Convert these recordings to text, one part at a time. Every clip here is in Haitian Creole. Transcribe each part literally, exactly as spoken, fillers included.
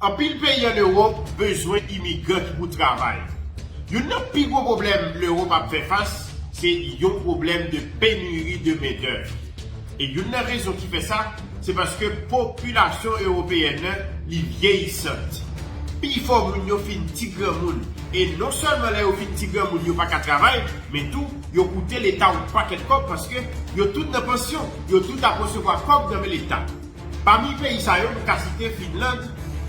Anpil peyi ann Ewòp bezwen imigran ki pou travay. Youn nan pi gwo pwoblèm Lewòp ap fè fas, se yon pwoblèm de peniri de mendèv. E youn nan rezon ki fè sa, se paske popilasyon ewopeyèn nan, li vyeyisant. Pifò moun yo fin ti granmoun. E non sèlman lè yo fin ti granmoun, yo pa ka travay, men tou, yo koute Leta yon pakèt kòb paske yo tout nan pansyon, yo tout ap resevwa kòb nan men Leta. Pami peyi sa yo, nou ka site Finland.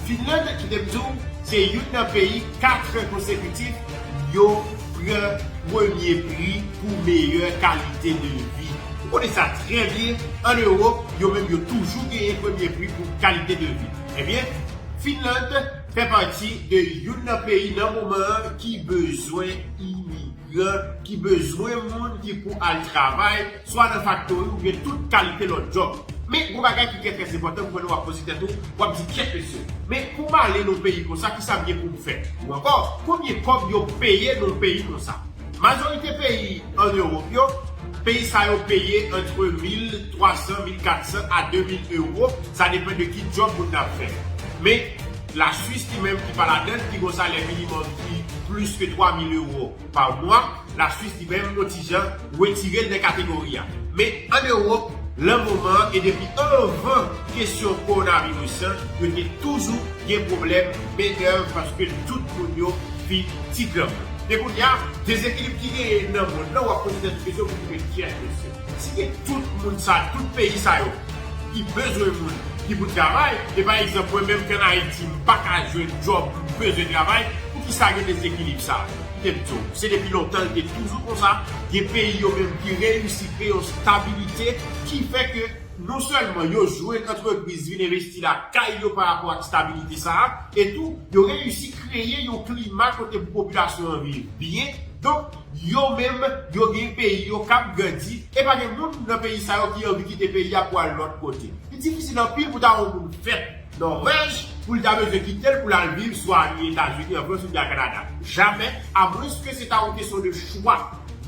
Finland, kite m di w, se youn nan peyi kat an konsekitif yo pran premye pri pou meyè kalite de vi. Ou konnen sa trè byen, ann Ewòp, yo menm yo toujou genyen premye pri pou kalite de vi. Ebyen, Finland fè pati de youn nan peyi nan moman an ki bezwen imigran, ki bezwen moun ki pou al travay, swa nan faktori oubyen tout kalite lòt djòb. Men, gon bagay ki trè, trè enpòtan, pou w ap poze tèt ou, w ap di, "Kèt mesye, men pou m ale nan yon peyi konsa, ki sa m gen pou m fè?" Ou ankò, konbyen kòb yo peye nan yon peyi konsa? Majorite peyi ann Ewòp yo, peyi sa yo peye antre mil twa san, mil kat san a de mil ewo, sa depann de ki djòb moun nan ap fè. Men, Laswis li menm ki pa ladan l, ki gon salè minimòm ki plis ke twa mil ewo pa mwa, Laswis li menm yon ti jan retire l nan kategori a. Men ann Ewòp, nan moman an, e depi anvan kesyon kowonaviris lan, yo te toujou gen pwoblèm mendèv paske tout moun yo fin ti granmoun. E kounye a, dezekilib ki genyen nan mond lan, w ap poze tèt ou kesyon pou w di, "Men kiyès mesye? Si gen tout moun sa, tout peyi sa yo ki bezwen moun ki pou travay, e pa egzanp, mwen menm ki ann Ayiti, m pa ka jwenn djòb, m bezwen travay, poukisa gen dezekilib sa a?" Kite m di w, se depi lontan l te toujou konsa, gen peyi yo menm ki reyisi kreye yon stabilite ki fè ke non sèlman yo jwenn antrepriz vin envesti lakay yo pa rapò ak stabilite sa a, e tou, yo reyisi kreye yon klima kote pou popilasyon an viv byen. Donk, yo menm, yo gen peyi yo k ap grandi, e pa gen moun nan peyi sa yo ki anvi kite peyi a pou al lòt kote. Li difisil anpil pou ta wè yon moun fèt Nòvèj, pou l ta bezwen kite l pou l al viv swa li Etazini, an Frans oubyen a Kanada. Jamè, amwenske se ta yon kesyon de chwa.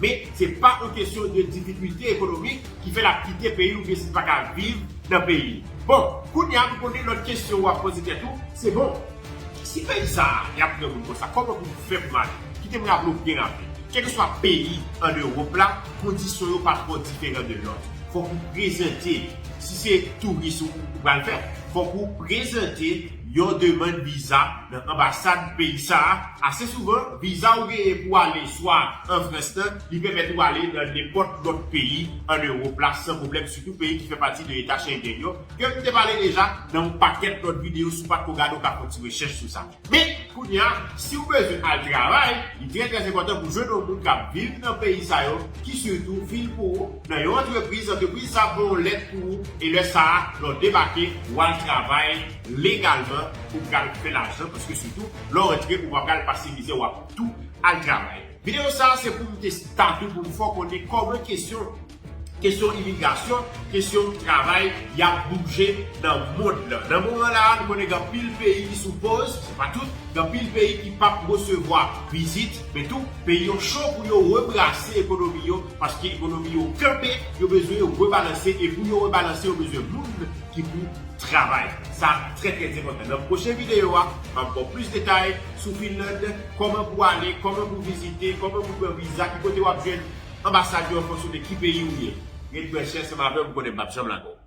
Men, se pa yon kesyon de difikilte ekonomik ki fè l ap kite peyi l oubyen si l pa ka viv nan peyi l. Bon, kounye a, nou konnen lòt kesyon w ap poze tèt ou, se bon, si peyi sa a, y ap pran moun konsa, kòman pou m fè pou m ale? Kite m raple w byen rapid. Kèlkeswa peyi ann Ewòp la, kondisyon yo pa twò diferan de lòt. Fòk ou prezante, si se touris ou, ou pral fè, fòk ou prezante yon demann viza nan anbasad peyi sa a. Ase souvan, viza ou genyen pou ale swa an Frans lan, li pèmèt ou ale nan nenpòt lòt peyi ann Ewòp la san pwoblèm, sitou peyi ki fè pati de eta Schengen yo, ke m te pale deja nan yon pakèt lòt videyo, si w pa t ko gade, w ka fè yon ti rechèch sou sa. Men, kounye a, si w bezwen al travay, li trè, trè enpòtan pou jwenn yon moun k ap viv nan peyi sa yo, ki sitou vin pou ou nan yon antrepriz, antrepriz sa ap ban yon lèt pou ou, e lè sa a, lè w debake, w al travay legalman pou w pral fè lajan, paske sitou, lè w rantre, ou pa pral pase mizè, w ap tou al travay. Videyo sa a, se pou m te stat ou, pou m fè w konnen kòman kesyon kesyon imigrasyon, kesyon travay, y ap bouje nan mond lan. Nan moman la a, nou konnen gen anpil peyi ki sou poz, se pa tout, gen anpil peyi ki p ap resevwa vizit, men tou, peyi yo cho pou yo rebrase ekonomi yo, paske ekonomi yo kanpe, yo bezwen yo rebalanse, e pou yo rebalanse, yo bezwen moun ki pou travay. Sa trè, trè enpòtan. Nan pwochen videyo a, m ap ba w plis detay sou Finland, kòman pou ale, kòman pou vizite, kòman pou pran viza, ki kote w ap jwenn anbasad yo an fonksyon de ki peyi ou ye. Ret branche ansanm avè m, ou konnen m p ap janm lage w.